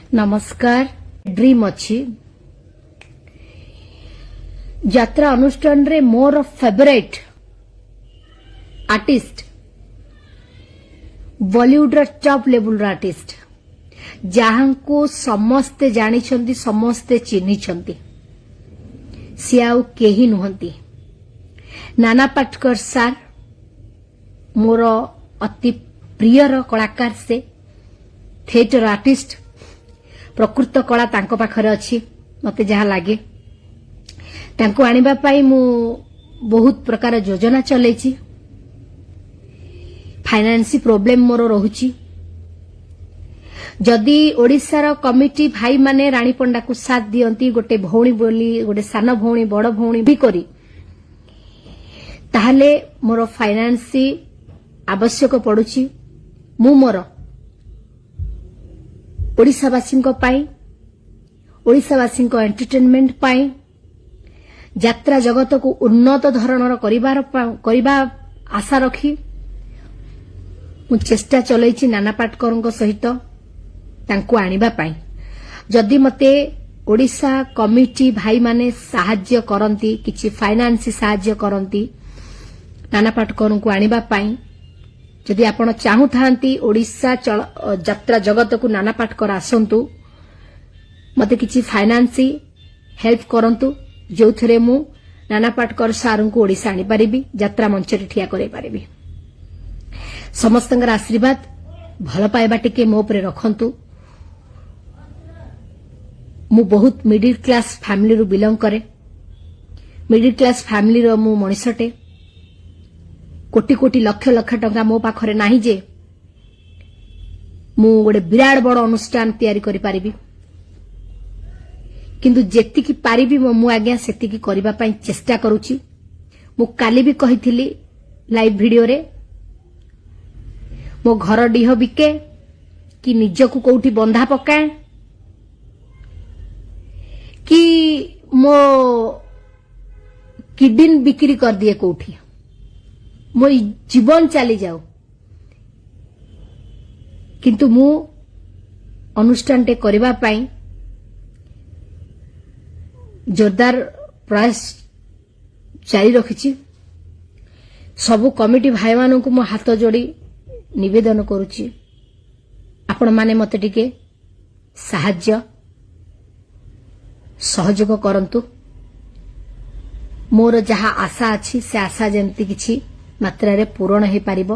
ନମସ୍କାର। ଡ୍ରିମ୍ ଅଛି ଯାତ୍ରା ଅନୁଷ୍ଠାନରେ। ମୋର ଫେଭରାଇଟ୍ ଆର୍ଟିଷ୍ଟ, ବଲିଉଡର ଟପ୍ ଲେବୁଲର ଆର୍ଟିଷ୍ଟ, ଯାହାଙ୍କୁ ସମସ୍ତେ ଜାଣିଛନ୍ତି, ସମସ୍ତେ ଚିହ୍ନିଛନ୍ତି, ସିଏ ଆଉ କେହି ନୁହନ୍ତି, ନାନା ପାଟକର ସାର୍। ମୋର ଅତି ପ୍ରିୟର କଳାକାର ସେ, ଥିଏଟର ଆର୍ଟିଷ୍ଟ। ପ୍ରକୃତ କଳା ତାଙ୍କ ପାଖରେ ଅଛି, ମତେ ଯାହା ଲାଗେ। ତାଙ୍କୁ ଆଣିବା ପାଇଁ ମୁଁ ବହୁତ ପ୍ରକାର ଯୋଜନା ଚଲେଇଛି। ଫାଇନାନ୍ସ ପ୍ରୋବ୍ଲେମ ମୋର ରହୁଛି। ଯଦି ଓଡ଼ିଶାର କମିଟି ଭାଇମାନେ ରାଣୀ ପଣ୍ଡାକୁ ସାଥ ଦିଅନ୍ତି, ଗୋଟେ ଭଉଣୀ ବୋଲି, ଗୋଟେ ସାନ ଭଉଣୀ ବଡ ଭଉଣୀ ବି କରି, ତାହେଲେ ମୋର ଫାଇନାନ୍ସ ଆବଶ୍ୟକ ପଡୁଛି। ମୁଁ ମୋର ଓଡ଼ିଶାବାସୀଙ୍କ ପାଇଁ, ଓଡ଼ିଶାବାସୀଙ୍କ ଏଣ୍ଟରଟେନମେଣ୍ଟ ପାଇଁ, ଯାତ୍ରା ଜଗତକୁ ଉନ୍ନତ ଧରଣର କରିବା ଆଶା ରଖି ମୁଁ ଚେଷ୍ଟା ଚଲେଇଛି ନାନା ପାଟକରଙ୍କ ସହିତ ତାଙ୍କୁ ଆଣିବା ପାଇଁ। ଯଦି ମୋତେ ଓଡ଼ିଶା କମିଟି ଭାଇମାନେ ସାହାଯ୍ୟ କରନ୍ତି, କିଛି ଫାଇନାନ୍ସ ସାହାଯ୍ୟ କରନ୍ତି ନାନା ପାଟକରଙ୍କୁ ଆଣିବା ପାଇଁ, ଯଦି ଆପଣ ଚାହୁଁଥାନ୍ତି ଓଡ଼ିଶା ଯାତ୍ରା ଜଗତକୁ ନାନା ପାଟକର ଆସନ୍ତୁ, ମୋତେ କିଛି ଫାଇନାନ୍ସ ହେଲ୍ପ କରନ୍ତୁ, ଯେଉଁଥିରେ ମୁଁ ନାନା ପାଟକର ସାରଙ୍କୁ ଓଡ଼ିଶା ଆଣିପାରିବି, ଯାତ୍ରା ମଞ୍ଚରେ ଠିଆ କରାଇ ପାରିବି। ସମସ୍ତଙ୍କର ଆଶୀର୍ବାଦ, ଭଲ ପାଇବା ଟିକେ ମୋ ଉପରେ ରଖନ୍ତୁ। ମୁଁ ବହୁତ ମିଡିଲ କ୍ଲାସ ଫ୍ୟାମିଲିରୁ ବିଲଙ୍ଗ କରେ। ମିଡିଲ କ୍ଲାସ ଫ୍ୟାମିଲିର ମୁଁ ମଣିଷଟେ। କୋଟି କୋଟି, ଲକ୍ଷ ଲକ୍ଷ ଟଙ୍କା ମୋ ପାଖରେ ନାହିଁ ଯେ ମୁଁ ଗୋଟେ ବିରାଟ ବଡ ଅନୁଷ୍ଠାନ ତିଆରି କରିପାରିବି। କିନ୍ତୁ ଯେତିକି ପାରିବି, ମୁଁ ଆଜ୍ଞା ସେତିକି କରିବା ପାଇଁ ଚେଷ୍ଟା କରୁଛି। ମୁଁ କାଲି ବି କହିଥିଲି ଲାଇଭ୍ ଭିଡିଓରେ, ମୋ ଘର ଡିହ ବିକେ କି ନିଜକୁ କୋଉଠି ବନ୍ଧା ପକାଏ କି ମୋ କିଡନୀ ବିକ୍ରି କରିଦିଏ କୋଉଠି, ମୋ ଜୀବନ ଚାଲିଯାଉ, କିନ୍ତୁ ମୁଁ ଅନୁଷ୍ଠାନଟେ କରିବା ପାଇଁ ଜୋରଦାର ପ୍ରୟାସ ଜାରି ରଖିଛି। ସବୁ କମିଟି ଭାଇମାନଙ୍କୁ ମୁଁ ହାତ ଯୋଡ଼ି ନିବେଦନ କରୁଛି, ଆପଣମାନେ ମୋତେ ଟିକେ ସାହାଯ୍ୟ ସହଯୋଗ କରନ୍ତୁ। ମୋର ଯାହା ଆଶା ଅଛି, ସେ ଆଶା ଯେମିତି କିଛି ମାତ୍ରାରେ ପୂରଣ ହେଇପାରିବ।